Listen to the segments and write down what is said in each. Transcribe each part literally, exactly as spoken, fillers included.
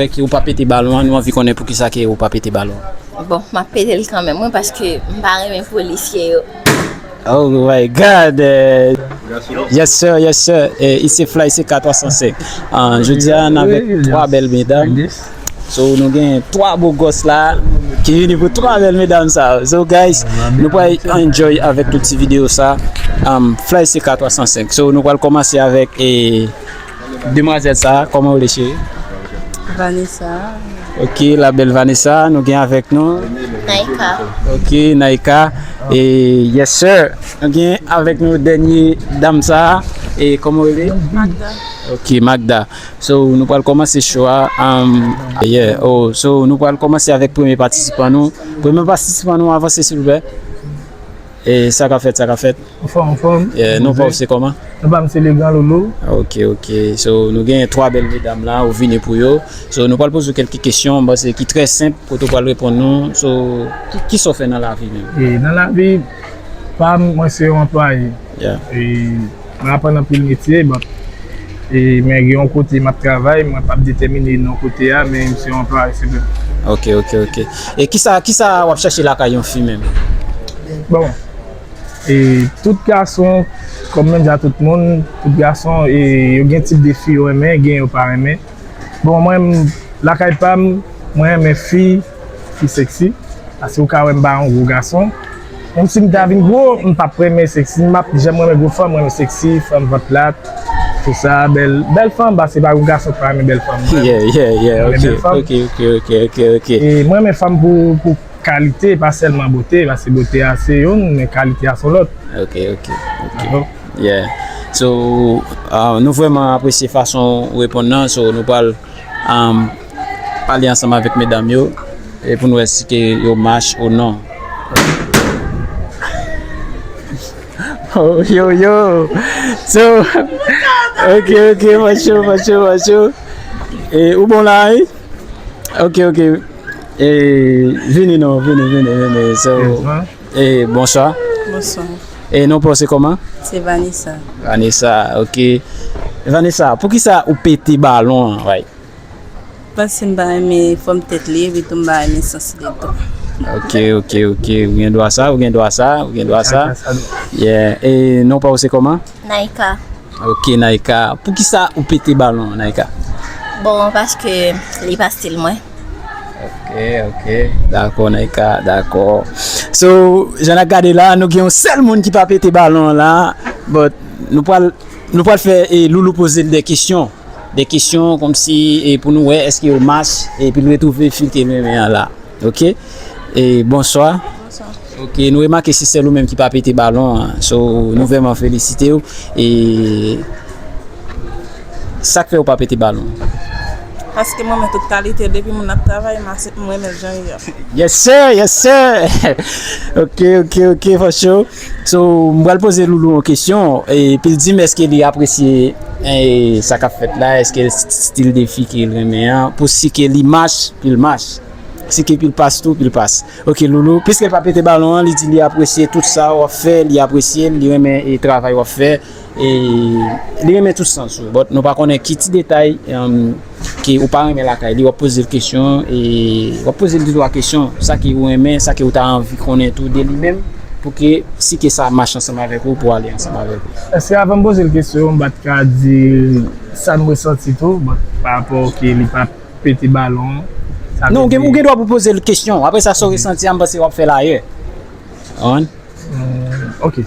Ou pa pete balon an, nou anvi konnen poukisa ke ou pa pete balon an. Bon, m ap pete l kanmenm, wi, paske m pa renmen polisye yo. Oh my God! Eh, yes, sir, yes, sir. Eh, it's a Fly C K twa san senk. Ah, jodi a, n avèk twa bèl medam. So, nou gen twa bo gòs la ki vini pou twa bèl medam sa. So, guys, nou pral enjoy avèk tout ti videyo sa. Um, Fly C K twa san senk. So, nou pral kòmanse avèk, eh, demwazèl sa, kòman w rele, cheri? Vanessa. Ok, la belle Vanessa, nou gen avèk nou. Naika. Ok, Naika. E yes, sir. Nou gen avèk nou dènye dam sa. E kòman w rele? Magda. Ok, Magda. So, nou pral kòmanse show a. Um, yeah. Oh, so, nou pral kòmanse avèk premye patisipan nou. Premye patisipan nou, avanse, silvouplè. E sa k ap fèt, sa k ap fèt? Anfòm, anfòm. Yeah, non pa w se kòman? Non pa m se Legan Lolo. Ok, ok. So, nou gen twa bèl medam la, ou vini pou yo. So, nou pral poze w kèlke kesyon, m panse ki trè senp, kote w pral reponn nou. So, ki, ki sa w fè nan lavi menm? E nan lavi pa m, mwen se yon anplwaye. Yeah. E mwen aprann anpil metye, but, e, men gen yon kote m ap travay, mwen p ap detèmine non kote a, men m se yon anplwaye senpleman. Ok, ok, ok. E kisa, kisa w ap chache lakay yon fi menm? Bon, e tout gason, kòm menm jan tout moun, tout gason, e, yo gen tip de fi yo renmen, gen yo pa renmen. Bon, mwen, lakay pa m, mwen renmen fi ki sexy. Paske ou ka wè m pa yon gwo gason. Menm si m ta vin gwo, m p ap renmen sexy. M p ap janm renmen gwo fanm, mwen renmen sexy, fanm vant plat, tout sa, bèl, bèl fanm, paske pa yon gason ki pa renmen bèl fanm. Yeah, yeah, yeah, ok, ok, ok, ok, ok. E mwen renmen fanm pou, pou kalite, pa sèlman bote, paske bote a se youn, men kalite a se yon lòt. Ok, ok, ok. Yeah. So, ah, nou vrèman apresye fason ou reponn nan, so nou pral, um, pale ansanm avèk medam yo, e pou nou wè si ke yo match ou non. Oh, yo, yo. So, ok, ok, macho, macho, macho. E, ou bon la, wi? Ok, ok. E, vini non, vini, vini, vini. So, e, bonswa. Bonswa. E, non pa w se kòman? Se Vanessa. Vanessa, ok. Vanessa, poukisa ou pete balon an, right? Paske m pa renmen fòm tèt li, epi tou m pa renmen sans li tou. Ok, ok, ok. Ou gen dwa sa, ou gen dwa sa, ou gen dwa sa. Yeah. E non pa w se kòman? Naika. Ok, Naika. Poukisa ou pete balon an, Naika? Bon, paske li pa stil mwen. Ok, ok. Dakò, Naika, dakò. So, jan n ap gade la, nou gen yon sèl moun ki pa pete balon an la. But, nou pral, nou pral fè, e, Loulou poze l de kesyon. De kesyon kòmsi, e, pou nou wè èske yo match, epi l retwouve fi ke l renmen an la. Ok? E, bonswa. Bonswa. Ok, nou remake se sèl ou menm ki pa pete balon an. So, nou vrèman felisite w. E sa k fè ou pa pete balon? Paske mwen renmen tout kalite, depi moun ap travay, m ase-, m renmen l jan li ye a. Yes, sir, yes, sir. Ok, ok, ok, for sure. So, m pral poze Loulou yon kesyon, epi l di m èske li apresye, e, sa k ap fèt la, èske l stil de fi ke l renmen an, pou si ke li match, pou l match. Si ke pou l pas tou, pou l pas. Ok, Loulou, piske l pa pete balon an, li di li apresye tout sa w ap fè, li apresye l, li renmen, e, travay w ap fè, e li renmen tout sans ou. But nou pa konnen ki ti detay, um, ke ou pa renmen lakay li, w ap poze l kesyon, e w ap poze l de twa kesyon, sa ke ou renmen, sa ke ou ta anvi konnen tou de li menm, pou ke si ke sa match ansanm avèk ou, pou ale ansanm avèk ou. Èske avan m poze l kesyon, m pa t ka di sa m resanti tou, but pa rapò ke li pa pete balon, sa vle di. Non, ou gen, ou gen dwa pou poze l kesyon, apre sa, sa w resanti a, m panse w ap fè l ayè. Ou konprann? Hmm, ok.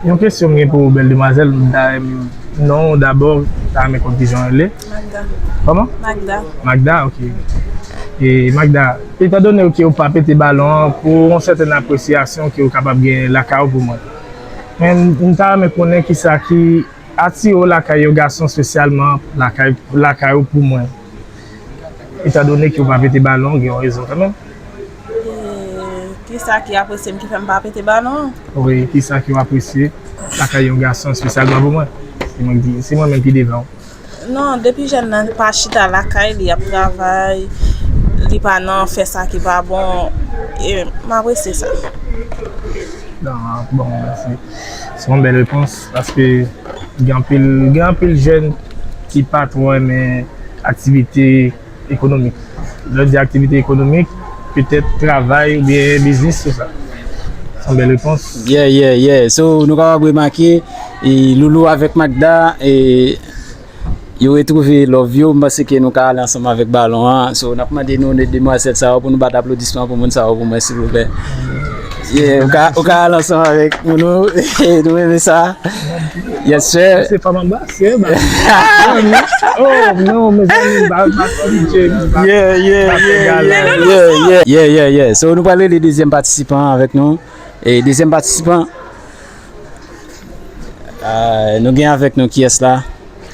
Yon kesyon m gen pou ou, bèl demwazèl, m ta renmen non w dabò, m ta renmen konn kijan w rele. Magda. Kòman? Magda. Magda, ok. E Magda, etandone ke w pa pete balon an, pou yon sètèn apresyasyon ke w kapab gen lakay ou pou mwen. Men, m ta renmen konnen kisa ki atire w lakay yon gason, espesyalman lakay, lakay ou pou mwen. Etandone ke w pa pete balon, gen yon rezon kanmenm. E kisa ki apresye m ki fè m pa pete balon? Wi, kisa ke w apresye lakay yon gason, espesyalman pou mwen? Se mwen ki, se mwen menm ki devan w. Non, depi jèn nan pa chita lakay li, ap travay, li pa nan fè sa ki pa bon, e m apresye sa. Non, bon, mèsi. Se yon bèl repons, paske gen anpil, gen anpil jèn ki pa twò renmen aktivite ekonomik. Lè w di aktivite ekonomik, petèt travay oubyen biznis, se sa. Se yon bèl repons. Yeah, yeah, yeah. So, nou kapab remake, e, Loulou avèk Magda, e, yo retwouve love yo, m panse ke nou ka ale ansanm avèk balon an. So, n ap mande nou de demwazèl sa yo pou nou bat aplodisman pou moun sa yo pou mwen, silvouplè. Yeah, ou ka, ou ka ale ansanm avèk nou, nou, nou renmen sa. Yes, sir. Se pa manba, se ba. Oh, non, mezanmi, ba, ba, DJ, ba, Yeah, yeah, ba, yeah, ba, yeah, yeah, yeah, yeah. So, nou pral rele dezyèm patisipan an avèk nou. E dezyèm patisipan, ah, nou gen avèk nou kiyès la?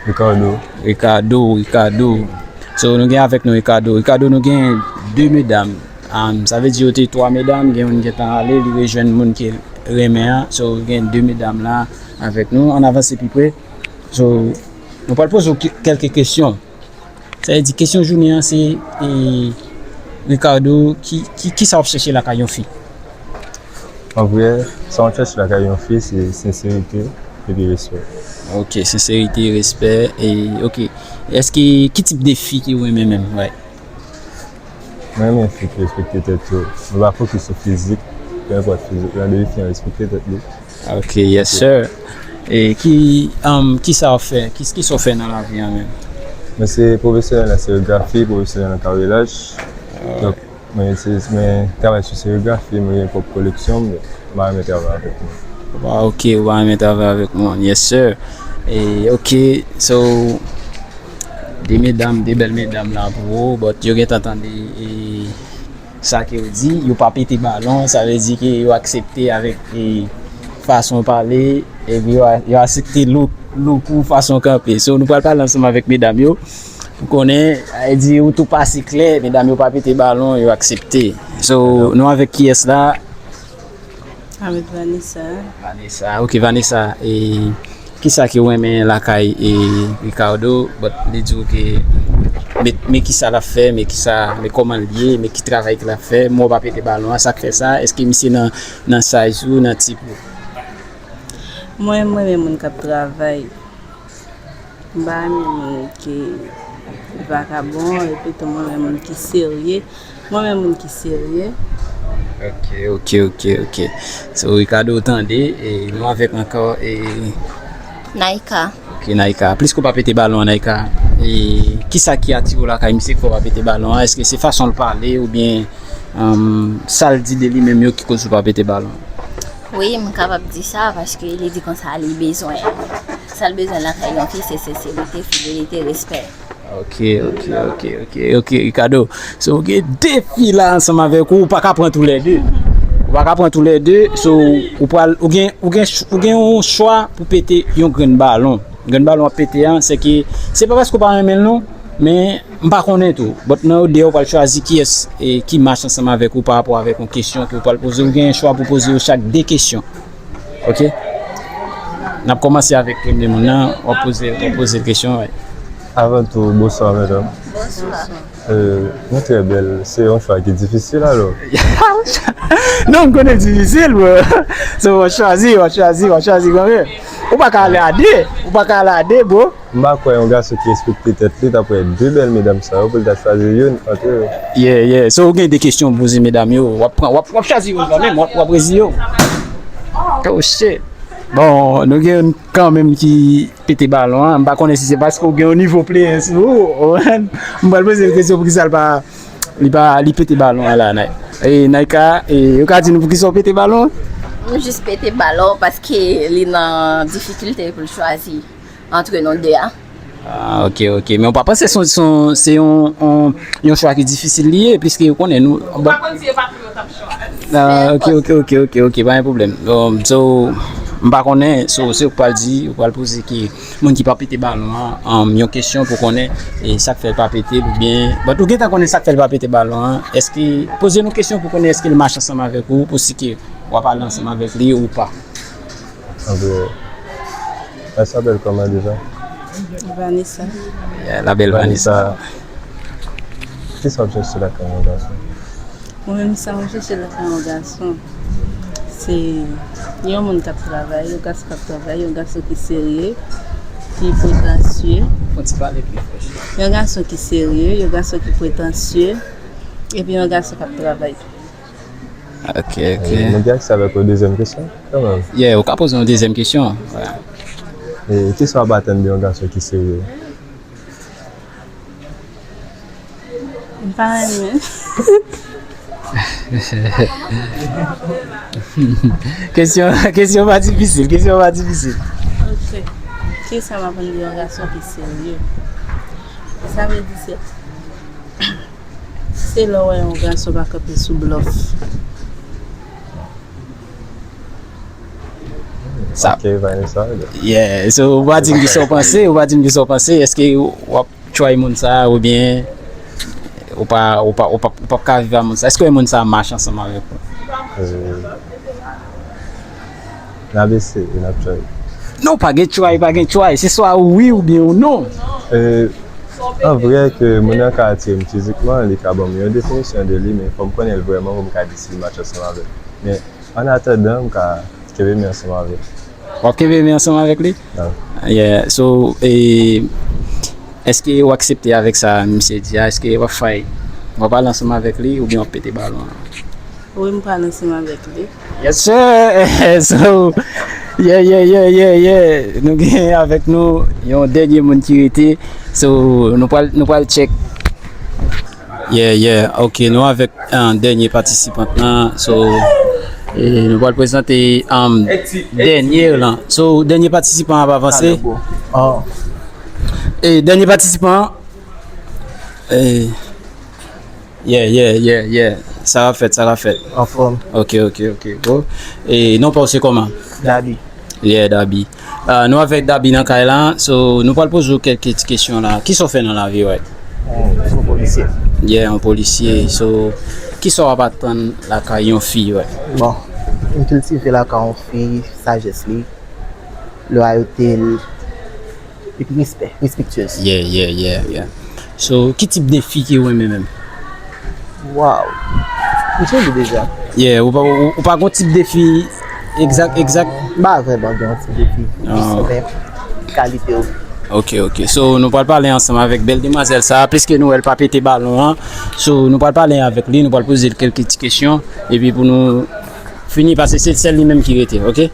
Ricardo. Ricardo, Ricardo. So, nou gen avèk nou Ricardo. Ricardo, nou gen de medam. Um, sa vle di yo te twa medam, gen youn gentan ale, li rejwenn moun ke l renmen an. So, gen de medam la avèk nou. Ann avanse pi pre. So, nou pral poze w ke-, kèlke kesyon. Sa vle di, kesyon jounen an se, e, Ricardo, ki, ki, ki sa w ap chèche lakay yon fi? An vrè, sa w ap chèche lakay yon fi, se senserite epi respè. Ok, senserite, respè, e, ok. Èske, ki tip de fi ke w renmen menm? Right. Mwen renmen fi ki respekte tèt yo. Mwen pa fokis sou fizik, peu importe fizik la, depi fi an respekte tèt li. Ok, yes, sir. E ki, um, ki sa w fè? Ki, ki sa w fè nan lavi an menm? Mwen se pwofesyonèl nan serigrafi, pwofesyonèl nan karyelaj. Donk, mwen se, mwen travay sou serigrafi, mwen gen pwòp koleksyon m, mwen renmen travay avèk moun. Wa, ok, ou pa renmen travay avèk moun. Yes, sir. E, ok, so, de medam, de bèl medam la pou ou, but yo gentan tande, e, sa ke yo di, yo pa pete balon, sa vle di ke yo aksepte avèk, e, fason w pale, epi yo a-, yo aksepte look, look ou, fason w kanpe. So, nou pral pale ansanm avèk medam yo. Ou konnen, sa vle di ou tou pase klè, medam yo pa pete balon, yo aksepte. So, nou avèk kiyès la? Avèk Vanessa. Vanessa, ok, Vanessa, e kisa ke w renmen lakay, e, Ricardo? But li di w ke, men, men kisa l ap fè, men kisa, men kòman l ye, men ki travay ke l ap fè, men w pa pete balon an, sa k fè sa? Èske misye nan, nan size ou, nan tip ou? Mwen, mwen renmen moun k ap travay. M pa renmen moun ki vakabon, epi tou mwen renmen moun ki serye. Mwen renmen moun ki serye. Ok, ok, ok, ok. So, Ricardo, ou tande, e nou avèk ankò, e Naika. Ok, Naika. Pliske w pa pete balon an, Naika. E kisa ki atire w lakay misye ki fè w pa pete balon an? Èske se fason l pale oubyen, um, sa l di de li menm yo ki koz ou pa pete balon an? Wi, m kapab di sa, paske li di konsa li bezwen. Sa l bezwen lakay yon fi, se senserite, fidelite, respè. Ok, ok, ok, ok, ok, Ricardo. So, ou gen de fi la ansanm avèk ou, ou pa ka pran toulède. Ou pa ka pran toulède, so, ou pral, ou gen, ou gen, ou gen yon chwa pou pete yon grenn balon. Grenn balon w ap pete an, se ke, se pa paske w pa renmen l non, men m pa konnen tou. But nan yo de, ou pral chwazi kiyès, e, ki match ansanm avèk ou pa rapò avèk yon kesyon ke ou pral poze. Ou gen chwa pou poze yo chak de kesyon. Ok? N ap kòmanse avèk premye moun nan, w ap poze, w ap poze l kesyon, wi. Avan tou, bonswa, medam. Bonswa. Euh, nou trè bèl. Se yon chwa ki difisil, alò. Non, m konnen difisil, bro. So, w ap chwazi, w ap chwazi, w ap chwazi kanmenm. Ou pa ka ale a de. Ou pa ka ale a de, bro. M pa kwè yon gason ki respekte tèt li t ap wè de bèl medam sa yo pou l ta chwazi youn antre yo. Yeah, yeah. So, ou gen de kesyon pou poze medam yo. W ap pran, w ap, w ap chwazi youn kanmenm, w ap, w ap reziye w. Oh, shit. Bon, nou gen youn kanmenm ki pete balon an. M pa konnen si se paske w gen yon nivo player sou ou. M pral poze l kesyon poukisa l pa, li pa, li pete balon an la, Nay-, e, Naika, e, ou ka di nou poukisa w pete balon an? M jis pete balon paske li nan difikilte pou l chwazi antre nou de a. Ah, ok, ok. Men w pa panse se yon, se yon, se yon, yon, yon chwa ki difisil li ye, pliske ou konnen nou. Ou pa konn si e pa pou yo t ap chwazi. Ah, ok, ok, ok, ok, ok, pa gen pwoblèm. Um, so, m pa konnen, so, se ou k pral di, ou pral poze ki, moun ki pa pete balon an, um, yon kesyon pou konnen, e sa k fè l pa pete l oubyen, but ou gentan konnen sa k fè l pa pete balon an, èske, poze nou kesyon pou konnen èske l mache ansanm avèk ou, pou si ke w ap ale ansanm avèk li ou pa. Antre. Èske w bèl kòman deja? Vanessa. Yeah, la bèl Vanessa. Vanessa. Kisa w ap chèche lakay yon gason? Mwen menm, sa mwen chèche lakay yon gason, se yon moun k ap travay, yon gason k ap travay, yon gason ki serye, ki pretasye, Yon ti pale pi fò. Yon gason ki serye, yon gason ki pretansye, epi yon gason k ap travay tou. Ok, ok. Nou gen aksè avèk yon dezyèm kesyon, kanmenm. Yeah, ou ka poze yon dezyèm kesyon. Voilà. E kisa w ap atann de yon gason ki serye? M pa renmen. Kesyon, kesyon pa difisil, kesyon pa difisil. Ok. Kisa m atann de yon gason ki serye? Sa vle di se, se lè w wè yon gason pa kanpe sou blòf. Sa. Ok, Vanessa. Yeah, so ou pa di m kisa w panse, ou pa di m kisa w panse, èske w ap try moun sa oubyen ou pa ou pa ou pa ou p ap ka viv ak moun sa? Èske w wè moun sa mache ansanm avèk ou? N ap eseye, n ap try. Non, pa gen try, pa gen try. Se swa wi oubyen ou non. An vrè ke moun nan ka atire m fizikman, li ka ban m yon definisyon de li, men fò m konnen l vrèman pou m ka di si l match ansanm avè m. Men annatandan, m ka kenbe men ansanm avè l. W ap kenbe men ansanm avèk li? Yeah, so, e, èske w aksepte avèk sa misye di a? Èske w ap fay? W ap ale ansanm avèk li oubyen w ap pete balon an? Wi, m pral ansanm avèk li. Yes sir! So, yeah, yeah, yeah, yeah, yeah. Nou gen avèk nou yon dènye moun ki rete. So, nou pral nou pral check. Yeah, yeah. Ok, nou avèk dènye patisipant lan. So, e, nou pral prezante dènye lan. So, dènye patisipan ap avanse. E, dènye patisipan an. E, Yeah, yeah, yeah, yeah. Sa va fèt, sa va fèt. Anfòm. Ok, ok, ok, bro. E non pa w se kòman? Dabi. Yeah, Dabi. Ah, nou avèk Dabi nan kay la, so nou pral poze w kèk ti kesyon la. Kisa w fè nan lavi, right? Yon polisye. Yeah, yon polisye. So, kisa w ap atann lakay yon fi, right? Bon, m kiltive lakay yon fi, sajès li, lwayote l, epi respè, respektyez. Yeah, yeah, yeah, yeah. So, ki tip de fi ke w renmen menm? Wow. M sonje deja. Yeah, ou pa ou, ou pa gon tip de fi egzak egzak. M pa vrèman gen yon tip de fi. Jis renmen kalite yo. Ok, ok. So, nou pral pale ansanm avèk bèl demwazèl sa, pliske nou wè l pa pete balon an. So, nou pral pale avèk li, nou pral poze l kèlke ti kesyon, epi pou nou fini, paske se sèl li menm ki rete, ok?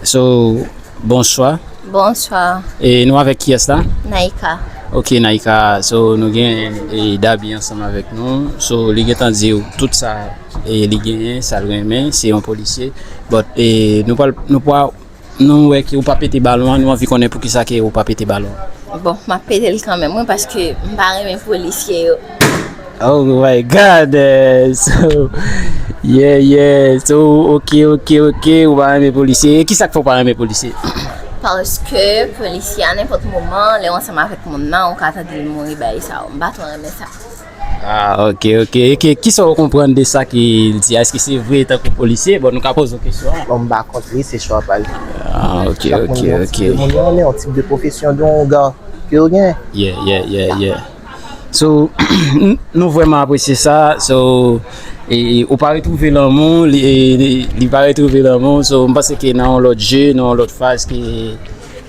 So, bonswa. Bonswa. E nou avèk kiyès la? Naika. Ok, Naika. So, nou gen e, Dabi ansanm avèk nou. So, li gentan di w tout sa e, li genyen, sa l renmen, se yon polisye. But, e, nou pral, nou pral, nou wè ke ou pa pete balon an, nou anvi konnen poukisa ke ou pa pete balon an. Bon, m ap pete l kanmenm, wi, paske m pa renmen polisye yo. Oh my God! So, yeah, yeah. So, ok, ok, ok. Ou pa renmen polisye. E kisa k fè ou pa renmen polisye? Paske polisye a nenpòt moman, lè w ansanm avèk moun nan, ou ka tande l mouri bagay sa yo. M pa twò renmen sa. Ah, ok, ok. E ke, kisa ou konprann de sa ke l di a? Èske se vre tankou polisye? Bon, nou ka poze w kesyon an. Bon, m pa kont li, se chwa pa l. Ah, ok, ok, ok. Moun yo renmen yon tip de pwofesyon de yon ga ke yo gen. Yeah, yeah, yeah, yeah. So, nou vrèman apresye sa. So, e, ou pa retwouve lanmou, li, e, li, li pa retwouve lanmou. So, m panse ke nan yon lòt je, nan yon lòt faz ke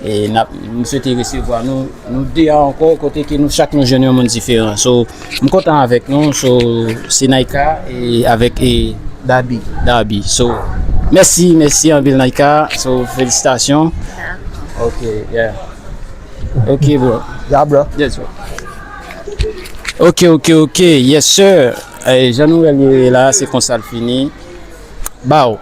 e n ap, m swete resevwa nou, nou de a ankò, kote ke nou chak nou jwenn yon moun diferan. So, m kontan avèk nou. So, se Naika e avèk e Dabi. Dabi. So, mèsi, mèsi anpil Naika. So, felisitasyon. Ok, yeah. Ok, bro. Yeah, bro. Yes, bro. Ok, ok, ok. Yes, sir. E, jan nou wè l ye la, se konsa l fini. Bow.